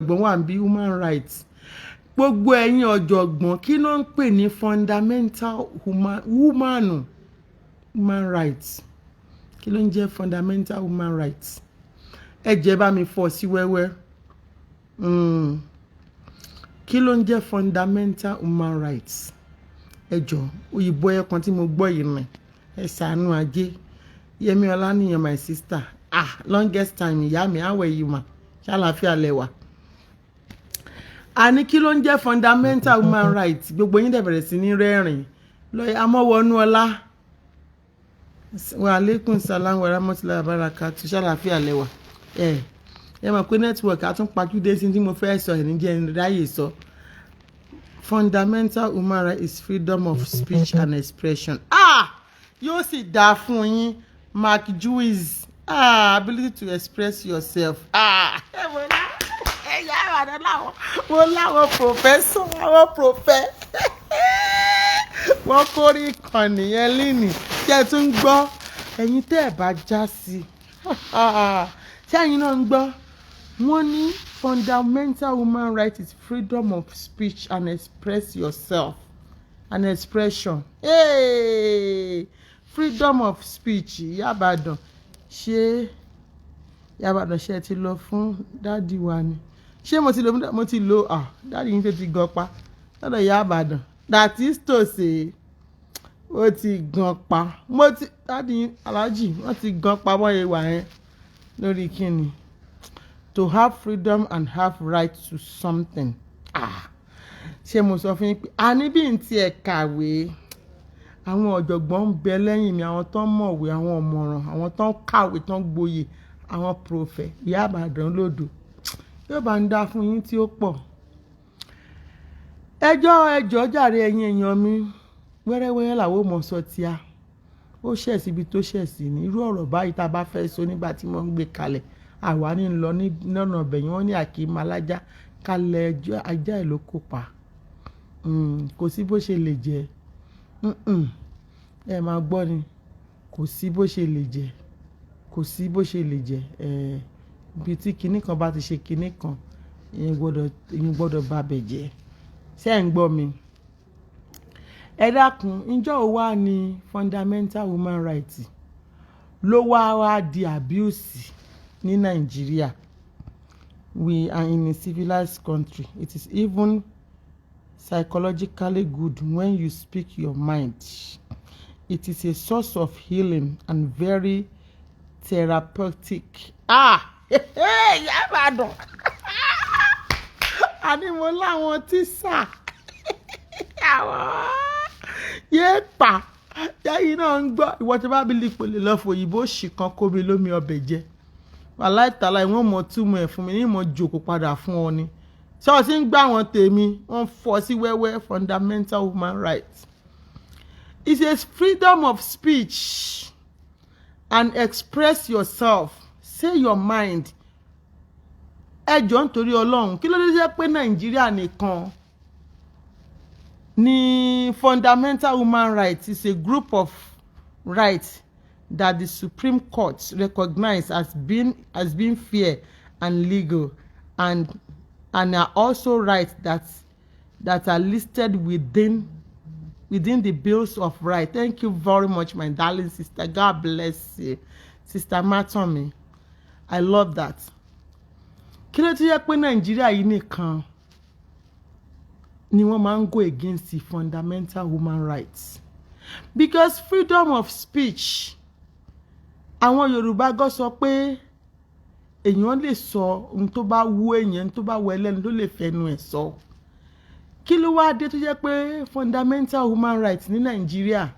Ọ̀jọ̀gbọ́n wà ń bí human rights. Gbogbo ẹ̀yin ọ̀jọ̀gbọ́n, kí ló ń pè ní fundamental human rights? Kí ló ń jẹ́ fundamental human rights? Ẹ jẹ́ bá mi fọ́ sí wẹ́wẹ́. Kí ló ń jẹ́ fundamental human rights? Ẹ jọ, òyìnbó ẹ kan tí mo gbọ́ yìí rìn, ẹ ṣàánú ajé. Yẹmi Ọlánìyàn, my sister, ah, longest time, ìyá mi, àwẹ̀ yìí mà ṣàlàáfíà lẹ́wà. Àní kí ló ń jẹ́ fundamental human rights? Gbogbo yín dẹ̀ bẹ̀rẹ̀ sí ní rẹ́rìn lọ́yẹ̀. Amọ́wọnú ọlá, wa aleykum salam wa rahmatulahi wa barakatu. Ṣàlàáfíà lẹ́wà. Ẹ mọ̀ pé network àtúnpàjúdé sí tí mo fẹ́ sọ ẹ̀ ní jẹ́ ráyè sọ. Fundamental human right is freedom of speech and expression. Ah, yóò sì dáa fún yín, Mark Juiz. Ah, ability to express yourself. Ah, ẹ wọ́n lá ẹ̀yà àbàdàn láwọn mo láwọn professor, àwọn profẹ́ wọ́n kórè ìkànnì yẹn lénìí. Tí ẹ tún gbọ́, ẹ̀yin tẹ́ ẹ̀ bá já sí i, ṣé ẹ̀yin náà ń gbọ́? Wọ́n ní fundamental human right is freedom of speech and express yourself and expression. Hey! Freedom of speech. Yàbàdàn, ṣé Yàbàdàn, ṣe ti lọ fún daddy wa ni? Ṣé mo ti lò? Mo ti lò. Ah, daddy yín tó ti gan pa lọ́dọ̀ Yàbàdàn, that is to say, ó ti gan pa. Mo ti daddy yín, aláàjì, wọ́n ti gan pa. Wọ́n yẹ wà yẹn lórí kíni? To have freedom and have right to something. Ah, ṣé mo sọ fún yín pé àní bí n tiẹ̀ kàwé, àwọn ọ̀jọ̀gbọ́n ń bẹ lẹ́yìn mi, àwọn tó ń mọ̀wé, àwọn ọ̀mọ̀ràn, àwọn tó ń kàwé, tó ń gboyè, àwọn professor. Ìyá Ìbàdàn lòdò, yóò bá ń dá fún yín tí ó pọ̀. Ẹjọ́ ẹjọ́ jàre, ẹ̀yin èèyàn mi, wẹ́rẹ́wẹ́rẹ́ làwọn ò mọ̀ sọ tíá. Ó ṣẹ̀ síbi tó ṣẹ̀ sí ní irú ọ̀rọ̀ báyìí tá a bá fẹ́ sọ nígbà tí wọ́n ń gbé kalẹ̀, àwa ní lọ ní lọ́nà ọbẹ̀ yẹn. Wọ́n ní àkìí kalẹ̀ ẹjọ́ ajá ẹ̀ ló kópa. Kò sí bó ṣe lè jẹ́. Ẹ máa gbọ́ ni, kò sí bó ṣe lè jẹ́, kò sí bó ṣe lè jẹ́. Ibi tí kinní kan bá ti ṣe kinní kan, ìyẹn gbọ́dọ̀ bá bẹ̀ jẹ́. Ṣé ẹ̀ ń gbọ́ mi? Ẹ dákun, ǹjọ́ ò wá ní fundamental human rights ló wá wá di abuse ní Nàìjíríà? We are in a civilized country. It is even psychologically good when you speak your mind. It is a source of healing and very therapeutic. Ah, ìyá Ìbàdàn, àní mo láwọn tíṣà, àwọn yéé pa yẹ́yìn náà ń gbọ́. Ìwọ tí bá bí lè pèlè lọ fòyìnbó ṣì kan kó mi lómi ọbẹ̀ jẹ, wàláì tàláì, wọ́n mọ̀ túmọ̀ ẹ̀ fún mi ní ìmọ̀ jòkó padà fún ọ ni. Ṣọ́ọ̀ṣì ń gbà wọ́n tèmi, wọ́n fọ́ sí wẹ́wẹ́. Fundamental human rights is a freedom of speech and express yourself, say your mind. Ẹ jọ̀ọ́, nítorí Ọlọ́run, kí ló dé jẹ́ pé Nàìjíríà nìkan ní fundamental human rights is a group of rights that the Supreme Court recognize as being fair and legal and are also rights that are listed within the Bills of Rights? Thank you very much, my darling sister. God bless you, Sister Matomi. I love that. Kí ló ti yẹ pé Nàìjíríà yìí nìkan ni wọ́n máa ń go against the fundamental human rights? Because freedom of speech, àwọn Yorùbá gọ́ sọ pé èèyàn lè sọ ohun tó bá wú èèyàn, tó bá wọ ẹlẹ́nu ló lè fẹnu ẹ̀ sọ. Kí ló wáá dé tó jẹ́ pé fundamental human rights ní Nàìjíríà,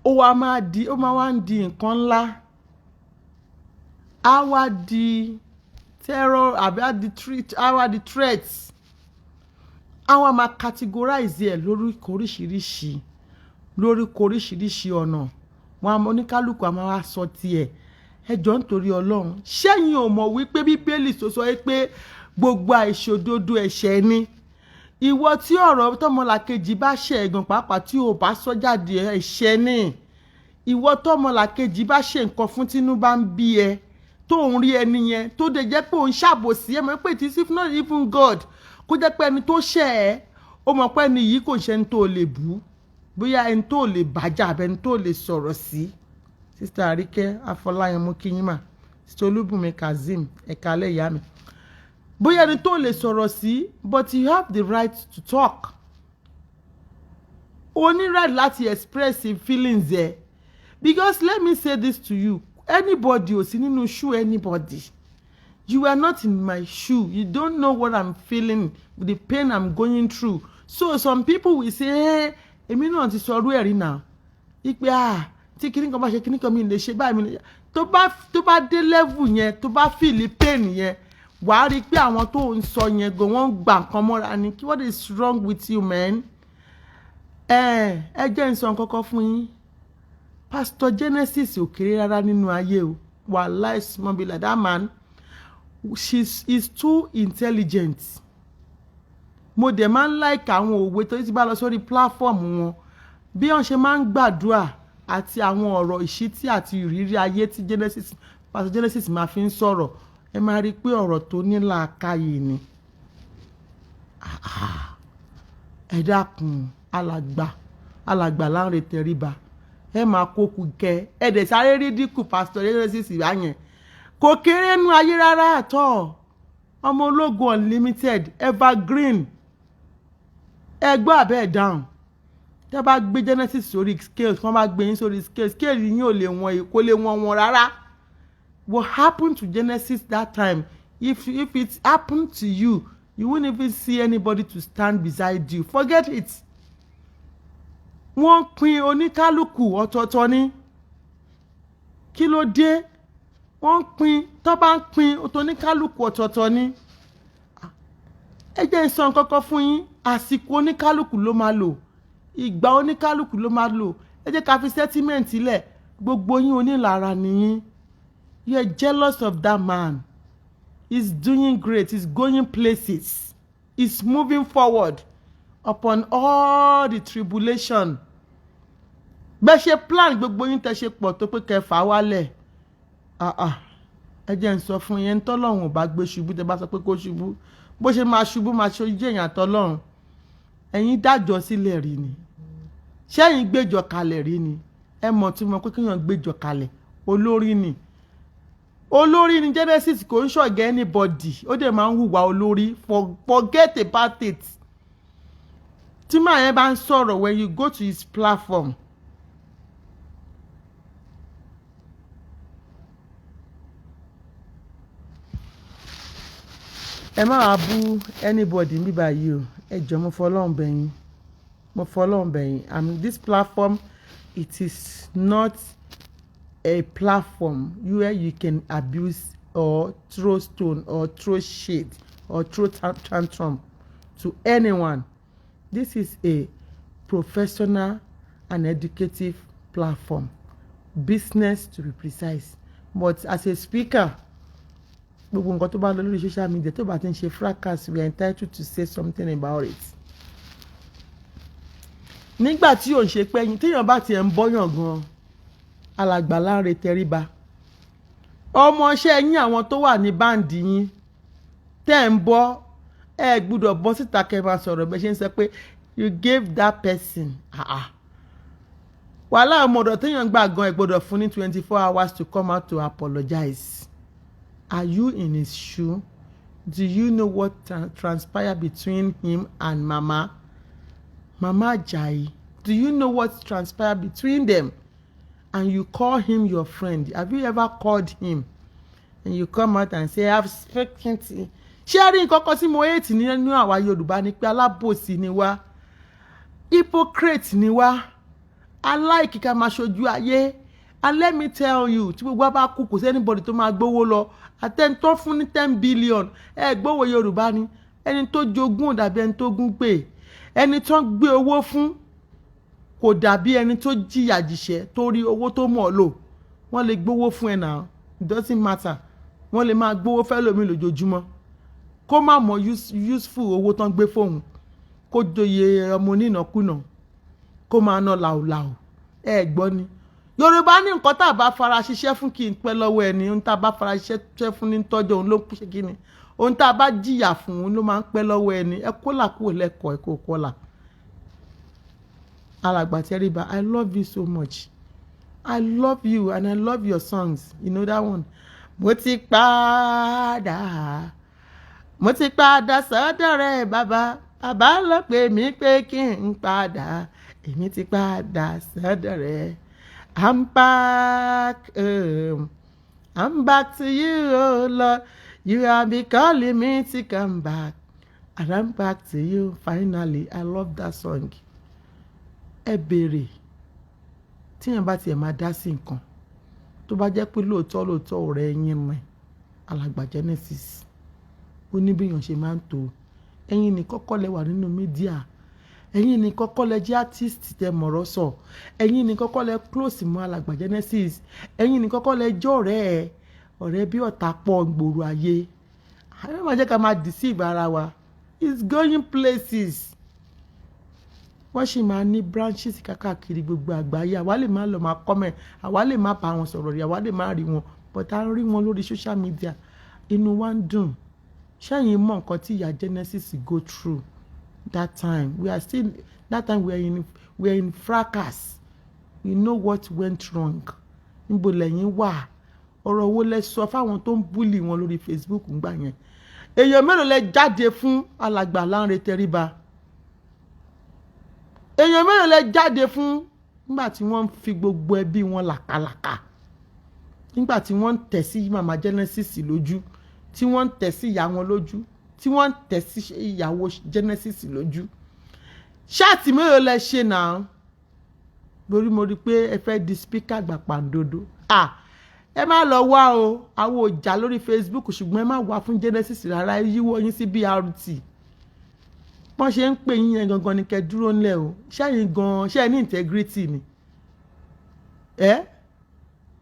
ó máa wá ń di nǹkan ńlá, á wá di terror àbí á wá di threat, á wá máa categorize ẹ̀ lórúkọ oríṣiríṣi, lórúkọ oríṣiríṣi ọ̀nà wọn? Oníkálukú a máa wá sọ tiẹ̀. Ẹ jọ̀ọ́, nítorí Ọlọ́run, ṣẹ́yìn ò mọ̀ wípé Bíbélì tó sọ pé gbogbo àìṣòdodo ẹ̀ṣẹ̀ ni? Ìwọ tí ọ̀rọ̀ tọmọlàkejì bá ṣe ẹ̀gàn pàápàá, tí o bá sọ jáde, ẹ̀ṣẹ̀ ni. Ìwọ tọmọlàkejì bá ṣe nǹkan fún, tínú bá ń bí ẹ, Tó ń rí ẹni yẹn, tó dẹ̀ jẹ́ pé òun ṣàbòsí ẹ, mọ̀ pé it is, if not even God, kó jẹ́ pé ẹni tó ṣẹ̀ ẹ́, ó mọ̀ pé ẹni yìí kò ṣe ẹni tó lè bú, bóyá ẹni tó lè bàjá àbẹ ẹni tó lè sọ̀rọ̀ sí. Sister Àríkẹ́ Afọláyan, mú kí yín mà. Sister Olúbùnmi Kazeem, ẹ̀ka alẹ́, ìyá mi. Bóyá ẹni tó lè sọ̀rọ̀ sí, but you have the right to talk. O ní right láti express your feelings ẹ, because let me say this to you, anybody ò sí nínú shoe anybody. You are not in my shoe. You don't know what I'm feeling, the pain I'm going through. So some people will say, "Hey, èmi náà ti sọ ọrú ẹ̀rí náà ipe, ah, tí kinní kan bá ṣe kinní kan, mi lè ṣe báyìí, mi lè." Tó bá dé level yẹn, tó bá feel pain yẹn, wàá rí i pé àwọn tó ń sọ yẹn gan, wọ́n ń gbà nǹkan mọ́ra ni. What is wrong with you, man? Ẹ jẹ́ n sọ nǹkan kan fún yín. Pastor Genesis ò kéré rárá nínú ayé o. Wàláì, small be like that man, she is too intelligent. Mo dẹ̀ máa ń like àwọn òwe tó ti bá lọ sórí platform wọn, bí wọ́n ṣe máa ń gbàdúrà àti àwọn ọ̀rọ̀ ìṣítí àti ìrírí ayé tí Genesis, Pastor Genesis máa fi ń sọ̀rọ̀. Ẹ máa rí i pé ọ̀rọ̀ tó ní làákàyè ni. Ẹ dákun, alàgbà, alàgbà Lánrè Tẹríba, ẹ máa kókù kẹ ẹ dẹ̀ sáré rí dínkù. Pastor Genesis ìyá yẹn kò kéré nú ayé rárá àtọ̀. Ọmọ ológo unlimited, evergreen. Ẹ gbọ́ àbẹ́ ẹ̀ dáhùn? Tẹ́ bá gbé Genesis sórí scale, tí wọ́n bá gbé yín sórí scale, scale yín ò lè wọ̀n, kò lè wọ̀n wọn rárá. What happened to Genesis that time, if it happened to you, you won't even see anybody to stand beside you. Forget it. Wọ́n pín oníkálukú ọ̀tọ̀ọ̀tọ̀ ni. Kí ló dé? Wọ́n pín, tó bá ń pín oníkálukú ọ̀tọ̀ọ̀tọ̀ ni. Ẹ jẹ́ n sọ nǹkan kan fún yín. Àsìkò oníkálukú ló máa lò, ìgbà oníkálukú ló máa lò. Ẹ jẹ́ ká fi sentiment lẹ̀. Gbogbo yín, onílara nìyín. You are jealous of that man. He's doing great, he's going places, he's moving forward upon all the tribulation. Bẹ́ẹ̀ ṣe plan, gbogbo yín tẹ́ ṣe pọ̀ tó pé kẹfà wálẹ̀. Ah ah, ẹ jẹ́ n sọ fún yẹn, tọ́lọ́run ò bá gbé ṣubú, tẹ́ bá sọ pé kó ṣubú, bó ṣe máa ṣubú, máa ṣe ojú èèyàn àtọlọ́run. Ẹ̀yin dájọ́ sílẹ̀ rí ni? Ṣẹ́yìn gbéjọ kalẹ̀ rí ni? Ẹ mọ̀ tí mo pé kéèyàn gbéjọ kalẹ̀, olórí ni, olórí ni. Genesis kò ń ṣọ̀gẹ́ anybody, ó dẹ̀ máa ń hùwà olórí. Forget about it. Tí màá yẹn bá ń sọ̀rọ̀, when you go to his platform, ẹ má wàá bú anybody níbí báyìí o. Ẹ jọ̀ọ́, mo fọlọ́run bẹ̀ yín, mo fọlọ́run bẹ̀ yín. And this platform, it is not a platform where you can abuse or throw stone or throw shade or throw tantrum to anyone. This is a professional and educative platform, business to be precise. But as a speaker, gbogbo nǹkan tó bá lọ lórí social media, tó bá ti ń ṣe fracas, we are entitled to say something about it. Nígbà tí ò ń ṣe pé ẹyin téèyàn bá tiẹ̀ ń bọ́yàn gan, alàgbà Lánrè Tẹríba, ọmọọṣẹ́ yín, àwọn tó wà ní band yín tẹ́ ń bọ́, ẹ gbúdọ̀ bọ́ síta kẹ́ máa sọ̀rọ̀ bẹ́ẹ̀ ṣe ń sọ pé you gave that person. Ah ah, wàhálà ọmọdọ̀ téèyàn gbà gan, ẹ gbọ́dọ̀ fún ní 24 hours to come out to apologize. Are you in his shoe? Do you know what transpired between him and Mama Ajayi? Do you know what transpired between them? And you call him your friend. Have you ever called him? And you come out and say, "I've spoken to." Ṣé rí nǹkan kan tí mo hate nínú àwa Yorùbá ni pé alábòsí ni wá, hypocrite ni wá, aláìkí ká máa ṣojú ayé. And let me tell you, tí gbogbo wa bá kú, kò sí anybody tó máa gbowó lọ. Àtẹni tó fún ní 10 billion, ẹ gbowó Yorùbá ni. Ẹni tó jogún ò dàbí ẹni tó gún pé. Ẹni tó ń gbé owó fún kò dàbí ẹni tó jìyà jìṣẹ́ tó rí owó tó mọ̀ lò. Wọ́n lè gbowó fún ẹ náà, it doesn't matter. Wọ́n lè máa gbowó fẹ́ lómi lójoojúmọ́, kó má mọ useful owó tán gbé fóun, kó joyè ọmọ onínàkúnà, kó máa ná làwùlàwù. Ẹ gbọ́ ni, Yorùbá ní nǹkan tá a bá fara ṣiṣẹ́ fún kí n pẹ́ lọ́wọ́ ẹni. Ohun tá a bá fara ṣiṣẹ́ fún ní tọ́jú òun ló ń ṣe kí ni. Ohun tá a bá jìyà fún òun ló máa ń pẹ́ lọ́wọ́ ẹni. Ẹ kó là kúrò lẹ́kọ̀ọ́, ẹ kó kọ́là. Alàgbà Tẹríba, I love you so much. I love you and I love your songs. You know that one, "Mo ti padà, mo ti padà sọ́dọ̀ rẹ̀ bàbá, bàbá ló pè mí pé kí n padà, èmi ti padà sọ́dọ̀ rẹ̀. I'm back, I'm back to you, oh Lord. You have been calling me to come back and I'm back to you finally." I love that song. Ẹ béèrè, tíyẹn bá tiẹ̀ máa dá sí nǹkan tó bá jẹ́ pé lóòótọ́ lóòótọ́ ọ̀rẹ́ yín ni Alàgbà Genesis, ó ní bí èèyàn ṣe máa ń tó. Ẹ̀yin ní kọ́kọ́ lẹ wà nínú media, ẹ̀yin ní kọ́kọ́ lẹ jẹ́ artist tẹ mọ̀rọ̀ sọ, ẹ̀yin ní kọ́kọ́ lẹ close mọ́ Alàgbà Genesis, ẹ̀yin ní kọ́kọ́ lẹ jẹ́ ọ̀rẹ́ ẹ̀. Ọ̀rẹ́ bí ọ̀tá pọ̀ gbòòrò ayé. Àwọn máa jẹ́ ká máa deceive ara wa. It's going places. Wọ́n sì máa ní branches kákàkiri gbogbo àgbáyé. Àwa lè má lọ máa comment, àwa lè má bá wọn sọ̀rọ̀ rí, àwa lè má rí wọn, but à ń rí wọn lórí social media, inú wa ń dùn. Ṣẹ́yìn mọ̀ nǹkan tí ìyá Genesis go through that time? We are still that time, we are in fracas. We know what went wrong. Níbo lẹ́yìn wà? Ọ̀rọ̀ wo lẹ sọ fáwọn tó ń bully wọn lórí Facebook ńgbà yẹn? Èèyàn mélòó lẹ jáde fún, Alàgbà Lánrè Tẹríba? Èèyàn mélòó lẹ jáde fún nígbà tí wọ́n ń fi gbogbo ẹbí wọn làkàlàkà, nígbà tí wọ́n ń tẹ̀ sí màmá Genesis lójú, tí wọ́n ń tẹ̀ sí ìyá wọn lójú, tí wọ́n ń tẹ̀ sí ìyàwó Genesis lójú? Chat mélòó lẹ ṣe náà? Lórí mo rí i pé ẹ fẹ́ di speaker àgbà pàǹdodo. Ah, ẹ má lọ wá o. Àwọn òjà lórí Facebook, ṣùgbọ́n ẹ má wá fún Genesis rárá. Ẹ yíwọ́ yín sí BRT. Wọ́n ṣe ń pè yín yẹn gangan ni kẹ́ dúró ńlẹ̀ o. Ṣẹ́yìn gan, ṣẹ́ ní integrity ni ẹ,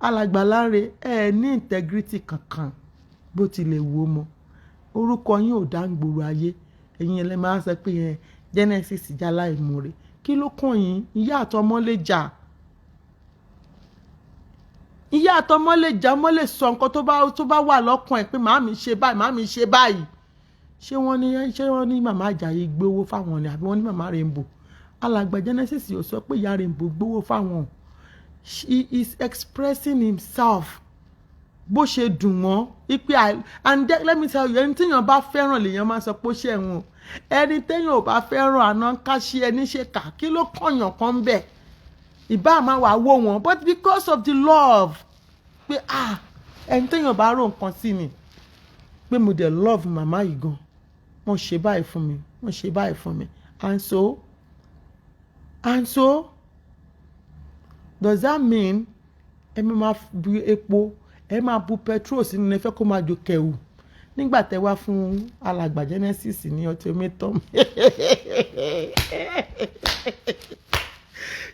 Alàgbà Lánre? Ẹ ní integrity kankan bó tilẹ̀ wù ó mọ́. Orúkọ yín ò dá ń gbòòrò ayé. Ẹ̀yin ẹ lè máa sọ pé yẹn Genesis jálá ìmúre. Kí ló kàn yín? Ìyá àtọmọ lè jà, ìyá àtọmọ lè jà. Ọmọ lè sọ nǹkan tó bá wà lọ́kàn ẹ̀ pé màámi ṣe báyìí, màámi ṣe báyìí. Ṣé wọ́n ní màmá Àjàyí gbowó fáwọn ni, àbí wọ́n ní màmá Rainbow? Alàgbà Genesis ò sọ pé ìyá Rainbow gbowó fáwọn. She is expressing himself bó ṣe dùn wọ́n ipe. And then, let me tell you, ẹni téèyàn bá fẹ́ràn lèèyàn máa sọ pé ó ṣe ẹ̀wọ̀n. Ẹni téèyàn ò bá fẹ́ràn, àná ká ṣe ẹni ṣe kà. Kí ló kọ̀yàn kan bẹ̀? Ìbá máa wà wó wọn, but because of the love pé, ah, ẹni téèyàn bá rò nǹkan sí ni pé mo dẹ̀ love màmá yìí gan, wọ́n ṣe báyìí fún mi, wọ́n ṣe báyìí fún mi. And so does that mean ẹ máa bu epo, ẹ máa bu petrol sínú, ẹ fẹ́ kó máa jó kẹ̀wù nígbà tẹ́ wá fún Alàgbà Genesis ní ultimatum?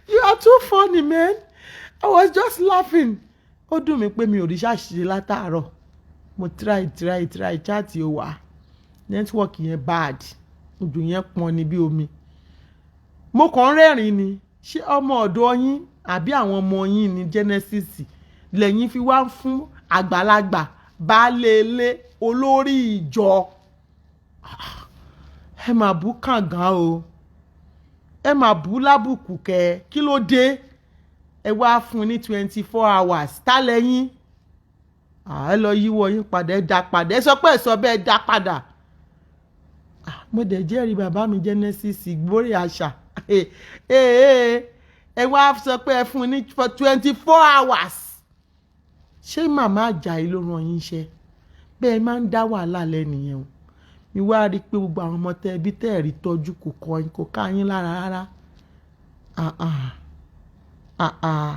You are too funny, man. I was just laughing. Ó dùn mí pé mi ò rí ṣàṣìṣe látàárọ̀. Mo try, try, try, chat ò wá. Network yẹn bad, ojú yẹn pọn ní bí omi. Mo kàn ń rẹ́rìn ni. Ṣé ọmọ ọ̀dọ̀ yín àbí àwọn ọmọ yín ní Genesis lẹ́yìn fi wá fún àgbàlagbà, baálé ilé, olórí ìjọ? Ẹ mà bú kàngán o, ẹ mà bú lábùkù kẹ. Kí ló dé? Ẹ wá fún ní 24 hours. Tá lẹ́yìn ẹ lọ yíwọ́ yín padà, ẹ dá padà. Ẹ sọ pé ẹ sọ bẹ́ẹ̀, ẹ dá padà. Mo dẹ̀ jẹ́rìí bàbá mi Genesis gbórí àṣà. Ẹ wá sọ pé ẹ fún ní for 24 hours. Ṣé màmá Àjàyí ló ràn yín iṣẹ́ bẹ́ẹ̀? Máa ń dá wàhálà lẹ́nìyẹn o. Mi wá rí i pé gbogbo àwọn ọmọ tẹ ẹbí tẹ́ ẹ̀ rí tọ́jú kò kọ́, kò ká yín lára rárá. Ah ah ah ah,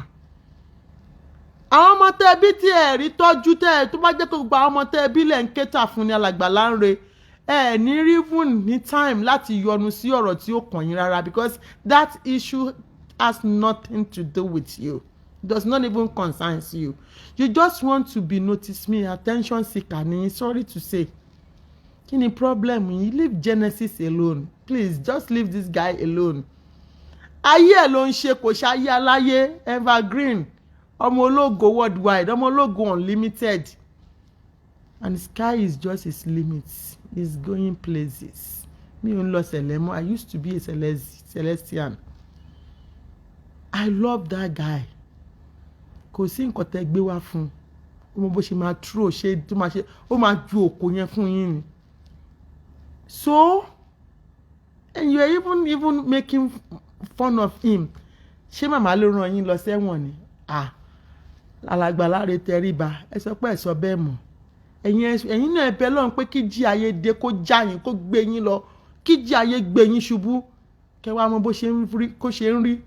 àwọn ọmọ tẹ ẹbí tí ẹ̀ rí tọ́jú tẹ́ ẹ̀, tó bá jẹ́ pé gbogbo àwọn ọmọ tẹ ẹbí lẹ̀ ń kéta fún ni, Alàgbà Lánre, ẹ ní rí even ní time láti yọnu sí ọ̀rọ̀ tí ó kàn yín rárá, because that issue has nothing to do with you, does not even concern you. You just want to be notice me, attention seeker ni. Sorry to say, kí ni problem yìí? Leave Genesis alone, please. Just leave this guy alone. Ayé ẹ̀ ló ń ṣe, kò ṣayé aláyé. Evergreen Ọmọ ológo worldwide, ọmọ ológo unlimited, and sky is just his limit. He's going places. Mi ò ń lọ Cele mọ́. I used to be a Celestian. I love that guy. Kò sí nǹkan tẹ́ gbé wá fún un, ó mọ bó ṣe máa throw, ṣe tó máa ṣe, ó máa ju òkò yẹn fún yín ni. So, and you are even making fun of him. Ṣé màmá ló rán yín lọ sẹ́wọ̀n ni? Ah, Alàgbà Lanre Tẹríba, ẹ sọ pé ẹ sọ bẹ́ẹ̀ mọ́. Ẹ̀yin náà, ẹ bẹ lọ́run pé kí jí ayé dé, kó já yín, kó gbé yín lọ, kí jí ayé gbé yín ṣubú, kẹ wá mọ bó ṣe ń rí, kó ṣe ń rí.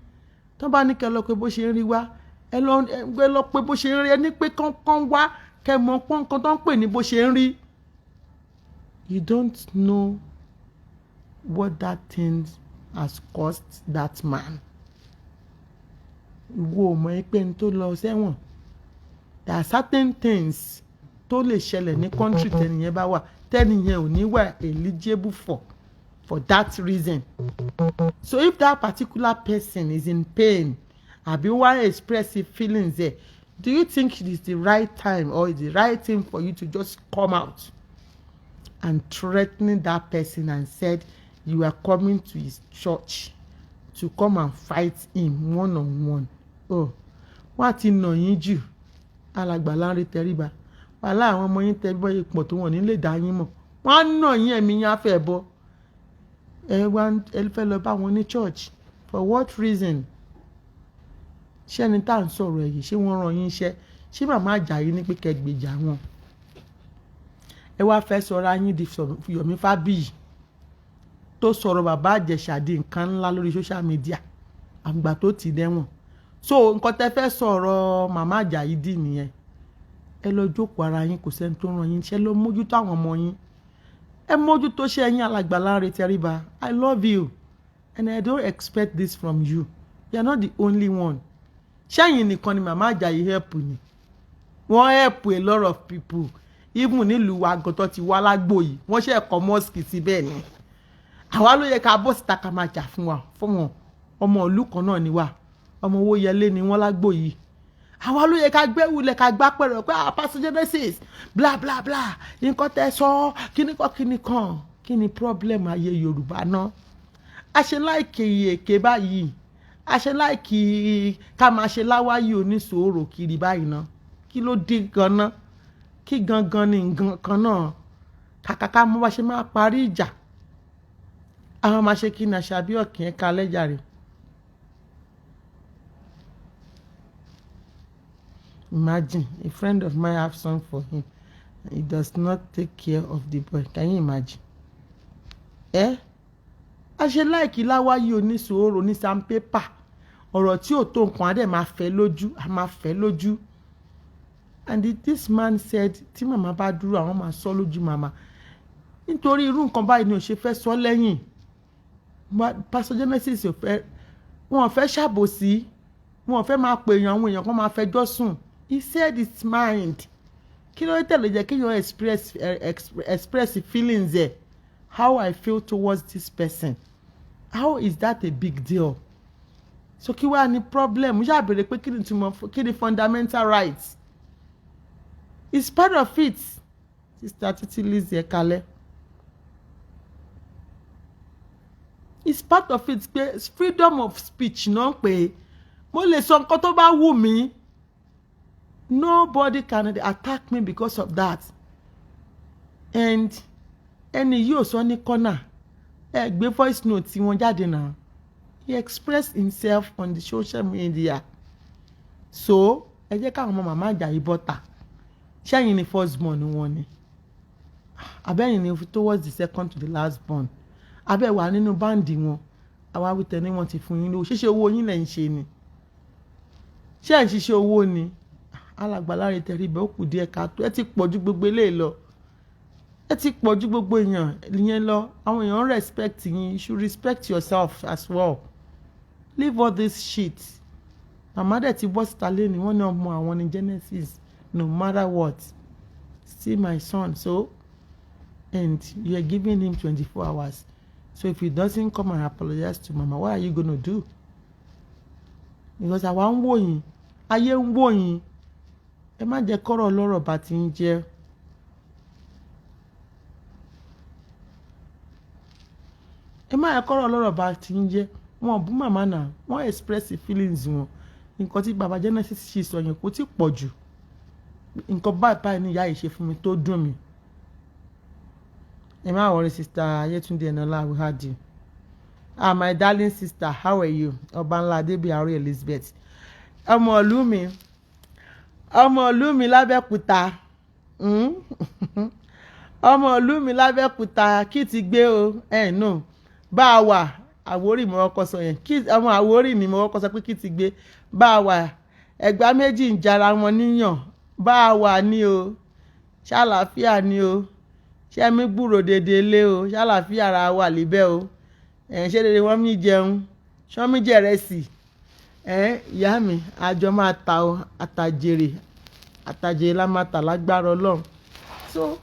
Tó bá ní kẹ lọ pé bó ṣe ń rí wá, ẹ lọ, ẹ lọ pé bó ṣe ń rí. Ẹ ní pé kán wá, kẹ mọ pọ́nkan tó ń pè ní bó ṣe ń rí. You don't know what that thing has cost that man. Ìwọ ò mọ̀ pé ẹni tó lọ sẹ́wọ̀n, there are certain things tó lè ṣẹlẹ̀ ní country tẹ́niyẹn bá wà, tẹ́niyẹn ò ní wà eligible for that reason. So if that particular person is in pain àbí wá express his feelings there, do you think it is the right time or is the right thing for you to just come out and threatening that person and said you are coming to his church to come and fight him one on one? Oh, wọ́n á ti nà yín jù. Alàgbà Lanre Tẹríba, wàhálà àwọn ọmọ yín tẹ bọ́ ipò tó wọ́n ní lè dá yín mọ̀. Wọ́n á nà yín, ẹ̀mí yín á fẹ́ bọ́. Ẹ wá, ẹ fẹ́ lọ bá wọn ní church, for what reason? Ṣé ẹni tá à ń sọ̀rọ̀ ẹ̀ yìí, ṣé wọ́n rán yín iṣẹ́? Ṣé màmá Àjàyí ní pé kẹ́ gbèjà wọn? Ẹ wá fẹ́ sọ̀rọ̀ yín di Yomi Fabiyi tó sọ̀rọ̀ bàbá Ìjẹ̀ṣà di nǹkan ńlá lórí social media àgbà tó ti dẹ́wọ̀n. So nǹkan tẹ́ fẹ́ sọ̀rọ̀ màmá Àjàyí dì nìyẹn. Ẹ lọ jókòó ara yín, kò sẹ́ni tó ràn yín ṣe. Lọ mójútó àwọn ọmọ yín, ẹ mójútó ṣe ẹ̀yin. Alàgbà Lanre Tẹríba, I love you and I don't expect this from you. You are not the only one. Ṣẹ́yìn nìkan ni màmá Àjàyí help ni? Wọ́n help a lot of people. Even nílùú wa gọ́tọ̀ ti wá lágbo yìí, wọ́n ṣe ẹ̀kọ́ mosque síbẹ̀ ni. Àwa ló yẹ ká bọ́ síta, ká máa jà fún wa, fún wọn. Ọmọ ìlú kan náà ni wá, ọmọ owó yẹlé ni wọ́n lágbo yìí. Àwa ló yẹ ká gbẹ́wulẹ̀, ká gbá pẹ̀rẹ̀ pé, "Ah, Pastor Genesis, bla bla bla, nǹkan tẹ́ sọ kíní kan kíní kan." Kí ni problem ayé Yorùbá náà? A ṣe like èké báyìí, a ṣe like ká máa ṣe láwáyé oníṣòro kiri báyìí náà. Kí ló dé ganan? Kí gangan ni nǹkan kan náà? Kàkà ká mú bá ṣe máa parí ìjà, àwọn máa ṣe kí ni? Àṣà bí ọ̀kìn ẹ̀ka lẹ́jàre. Imagine, a friend of mine have son for him. He does not take care of the boy. Can you imagine? Ẹ a ṣe like láwáyé oníṣòro ní sandpaper. Ọ̀rọ̀ tí ò tó nǹkan á dẹ̀ máa fẹ́ lójú, á máa fẹ́ lójú. And this man said tí màmá bá dúró, àwọn máa sọ lójú màmá. Nítorí irú nǹkan báyìí ni ò ṣe fẹ́ sọ lẹ́yìn. Pastor Genesis ò fẹ́, wọn ò fẹ́ ṣàbòsí, wọn ò fẹ́ máa pè èèyàn, àwọn èèyàn kan máa fẹjọ́ sùn. He said his mind. Kí ló tẹ̀lé jẹ́ kéèyàn express feelings ẹ̀, how I feel towards this person? How is that a big deal? So kí wàá ní problem? Mo ṣáà béèrè pé kí ni túmọ̀, kí ni fundamental rights? It's part of it. Sister Titi Lizzie, ẹ, it's part of it pé freedom of speech náà, pé mo lè sọ nǹkan tó bá wù mí. Nobody can attack me because of that. And ẹni yìí ò sọ ní kọ́nà, ẹ gbé voice note tí wọ́n jáde náà. He expressed himself on the social media. So ẹ jẹ́ káwọn ọmọ màmá Àjàyí bọ́ta. Ṣẹ́yìn ni first born wọn ni, abẹ́yìn ni towards the second to the last born, abẹ́ wà nínú band wọn? Àwa wí tẹ̀ ní wọ́n ti fún yín lówó. Ṣíṣe owó yín lẹ̀ ń ṣe ni? Ṣé ẹ̀ ń ṣiṣẹ́ owó ni? Alàgbà Lanre Tẹríba, ó kù díẹ̀ káàtó. Ẹ ti pọ̀ ju gbogbo eléyìí lọ, ẹ ti pọ̀ ju gbogbo èèyàn yẹn lọ. Àwọn èèyàn respect yín. You should respect yourself as well. Leave all this shit. Màmá dẹ̀ ti bọ́ síta lẹ́nu, wọ́n ní ọmọ àwọn ní Genesis. No matter what, still my son. So, and you are giving him 24 hours. So if he doesn't come and apologize to mama, what are you gonna do? Because àwa ń wò yín, Ayé ń wò yín. Ẹ má jẹ́ kọ́rọ̀ ọlọ́rọ̀ bá ti ń jẹ́. Ẹ má jẹ́ kọ́rọ̀ ọlọ́rọ̀ bá ti ń jẹ́. Wọn ò bú màmá náà, wọ́n express feelings wọn. Nǹkan tí bàbá Genesis ṣe sọ yẹn kò tí pọ̀ jù. Nǹkan báyìí báyìí ni ìyá yìí ṣe fún mi tó dùn mí. Ẹ má worry, Sister Yetunde Enola, we heard you. Ah, my darling sister, how are you? Ọba ńlá Adébíyàwó Elizabeth, ọmọ ìlú mi, ọmọ ìlú mi lábẹ́òkúta. Ọmọ ìlú mi lábẹ́òkúta, kí ti gbé o. Ẹ̀ nù bá a wà Àwórì, mo kọ́kọ́ sọ yẹn. Kí ọmọ Àwórì ni mo kọ́kọ́ sọ pé kí ti gbé bá a wà. Ẹ̀gbá méjì ń jara wọn níyàn. Bá a wà ní o, ṣàlàáfíà ni o. Ṣé mi gbúrò dédé lé o? Ṣàlàáfíà ara wà líbẹ̀ o? Ẹ̀ ṣé dédé wọ́n mi jẹun, ṣé wọ́n mi jẹ ìrẹsì? Ẹ̀ ìyá mi, àjọ máa ta o. Àtàjèrè, àtàjèrè la máa tà lágbára Ọlọ́run. So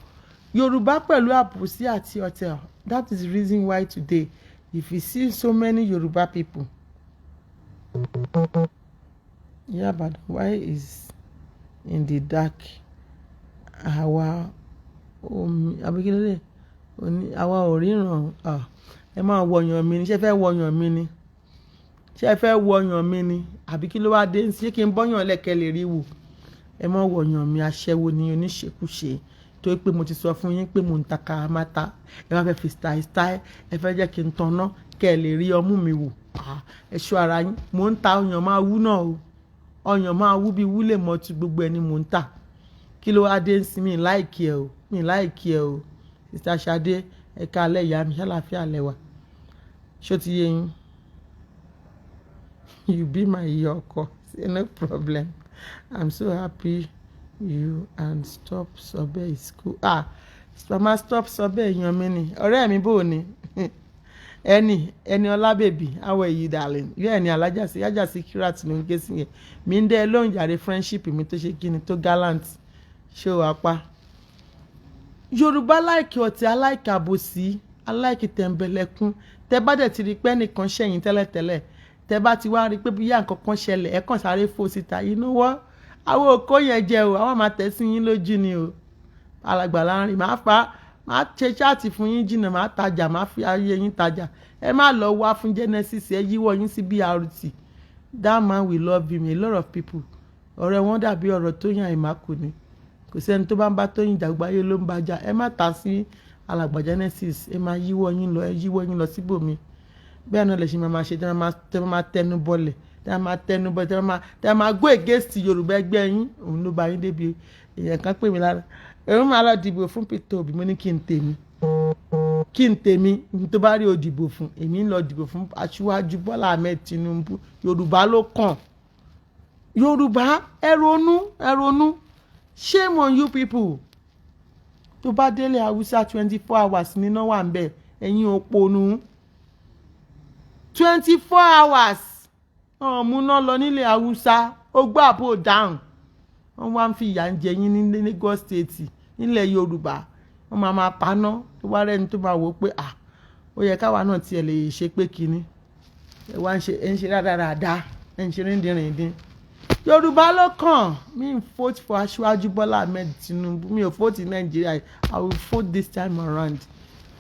Yorùbá pẹ̀lú àbòsí àti ọ̀tẹ̀, that is the reason why today, if you see so many Yoruba people. Ìyá Ìbàdàn, why is in the dark? Àwa omi àbíkílẹ̀ àwa ò ríran. Ẹ máa wọ̀yàn mi ni. Ṣé fẹ́ wọ̀yàn mi ni? Ṣé fẹ́ wọ̀yàn mi ni? Àbí kí ló wá dé? Ṣé kí n bọ́yàn lẹ́kẹ̀ lè rí wò? Ẹ má wọ̀yàn mi, aṣẹ́wó ni, oníṣekúṣe. Tó pé mo ti sọ fún yín pé mo ń ta kàmáta. Ẹ wá fẹ́ fi style style, ẹ fẹ́ jẹ́ kí n tanná kẹ́ ẹ lè rí ọmú mi wò. Ẹ ṣọ́ ara yín. Mò ń ta ọyàn máa wú náà o. Ọyàn máa wú bí wúlè mọ́tú, gbogbo ẹni mò ń tà. Kí ló wá dé sí mi? Like ẹ o, mi like ẹ o. Sister Ṣadé, ẹ káalẹ́, ìyá mi. Ṣàlàáfíà lẹ́wà? Ṣó ti yé yín? You be my ìyá ọkọ. Say no problem. I'm so happy you and stop sọbẹ is cool. Ah, mama, stop sọbẹ, èèyàn mi ni, ọ̀rẹ́ mi, bò ní ẹni ẹni ọlá. Baby, how are you, darling? Yóò ẹni alájà sí ajá sí kírat ló ń ké sí yẹn. Mi ń dẹ́ lóhùn jàre. Friendship mi tó ṣe kíni tó gallant, ṣé wàá pa. Yorùbá like ọ̀tẹ̀, aláìkè àbòsí, aláìkè tẹ̀m̀bẹ̀lẹ̀kún. Tẹ bá dẹ̀ ti rí pé ẹnìkan ṣẹ̀yìn tẹ́lẹ̀tẹ́lẹ̀, tẹ bá ti wá rí pé bíyà nǹkan kan ṣẹlẹ̀, ẹ kàn sáré fò síta. You know what? Àwọn òkó yẹn jẹ o, àwọn máa tẹ̀ sí yín lójú ni o. Alàgbà láàrin máa fa, máa ṣe chat fún yín jìnnà, máa tajà, máa fi ayé yín tajà. Ẹ má lọ wá fún Genesis, ẹ yíwọ́ yín sí BRT. That man will love him. A lot of people, ọ̀rẹ́ wọn dàbí ọ̀rọ̀ Tóyìn Àìmákù ni. Kò sẹ́ni tó bá ń bá Tóyìn jà, gbáyé ló ń bá jà. Ẹ má ta sí alàgbà Genesis. Ẹ máa yíwọ́ yín lọ, ẹ yíwọ́ yín lọ síbòmí. Bẹ́ẹ̀ náà lè ṣe máa ṣe tẹ́ máa tẹnu bọlẹ̀, tẹ́ máa tẹnu bọlẹ̀, tẹ́ máa go against Yorùbá ẹgbẹ́ yín. Òun ló bá yín débi. Èèyàn kan pè mí lára, òun máa lọ dìbò fún Peter Obi. Mo ní kí n tèmi, kí n tèmi tó bá rí o dìbò fún. Èmi ń lọ dìbò fún Aṣíwájú Bọ́lá Ahmed Tinubu. Yorùbá ló kàn. Yorùbá, ẹ ronú, ẹ ronú. Shame on you people. Tó bá délé Haúsá, 24 hours níná wà ń bẹ̀. Ẹ̀yin òpònú, 24 hours ọ̀múná lọ nílẹ̀ Haúsá. Ó gbọ́ àbò dáhùn. Wọ́n wá ń fi ìyà ń jẹ yín ní Lagos State. Nílẹ̀ Yorùbá, wọ́n máa máa paná. Tó bá rẹ́ni tó máa wò ó pé, à, ó yẹ káwa náà tiẹ̀ lè ṣe pé kinní. Ẹ wá ń ṣe, ẹ ń ṣe rádaràda, ẹ ń ṣe ríndìnrìndín. Yorùbá ló kàn. Mi ń vote for Aṣíwájú Bọ́lá Ahmed Tinubu. Mi ò vote in Nigeria. I will vote this time around.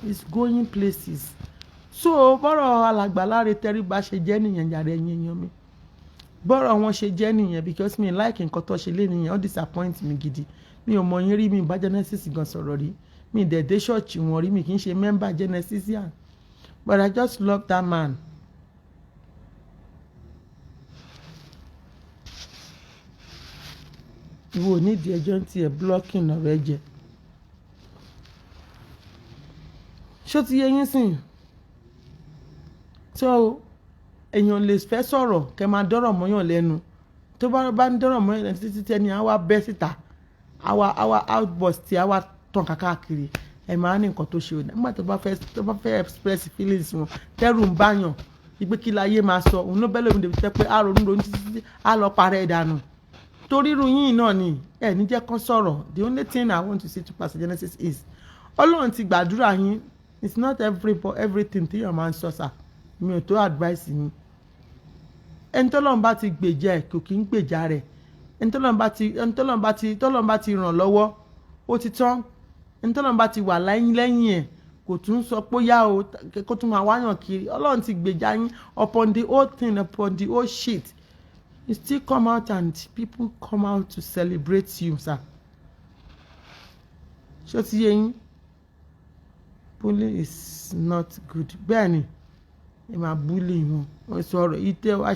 It's going places. So bọ́rọ̀ alàgbà Láre Tẹríba ṣe jẹ́ nìyẹn jàre, ẹ̀yin èèyàn mi. Bọ́rọ̀ wọn ṣe jẹ́ nìyẹn, because mi like nǹkan tó ṣe lé nìyẹn. Ó disappoint mi gidi. Mi ò mọ yín rí, mi bá Genesis gan sọ̀rọ̀ rí, mi dẹ̀ dé ṣọ́ọ̀ṣì wọn rí, mi kì í ṣe member Genesisian, but I just love that man. Ìwọ ò nídìí ẹjọ́ ń tiẹ̀ blocking ọ̀rẹ́ jẹ. Ṣó ti yé yín sìn? So èèyàn lè fẹ́ sọ̀rọ̀, kẹ́ máa dọ́rọ̀ mọ́yàn lẹ́nu. Tó bá ń dọ́rọ̀ mọ́yàn lẹ́nu títí tẹ́ni á wá bẹ́ síta, àwa outburst tí àwa tàn káàkiri. Ẹ máa ní nǹkan tó ṣe òdà nígbà tó bá fẹ́ express feelings wọn, tẹ́rù ń báyàn ìpè kí láyé máa sọ. Òun ló bẹ́ lómi débi tẹ́ pé á ronú ronú títí títí, á lọ parẹ́ ìdànù. Torí irú yín náà ni ẹ ní jẹ́ kán sọ̀rọ̀. The only thing I want to say to Pastor Genesis is, Ọlọ́run ti gbàdúrà yín. It's not everything téèyàn máa ń sọ sà. Mi ò tó advice yín. Ẹni tọ́lọ́run bá ti gbèjà ẹ̀, kò kí ń gbèjà rẹ̀. Ẹni tọ́lọ́run bá ti, ẹni tọ́lọ́run bá ti ràn lọ́wọ́, ó ti tán. Ẹni tọ́lọ́run bá ti wà lẹ́yìn lẹ́yìn ẹ̀, kò tún sọ pé yá o, kó tún máa wáyàn kiri. Ọlọ́run ti gbèjà yín. Upon the whole thing, upon the whole shit, you still come out and people come out to celebrate you, sir. Ṣó ti yé yín? Bullying is not good. Bẹ́ẹ̀ ni, ẹ máa bully wọn, wọ́n sọ̀rọ̀ yìí tẹ́ wá.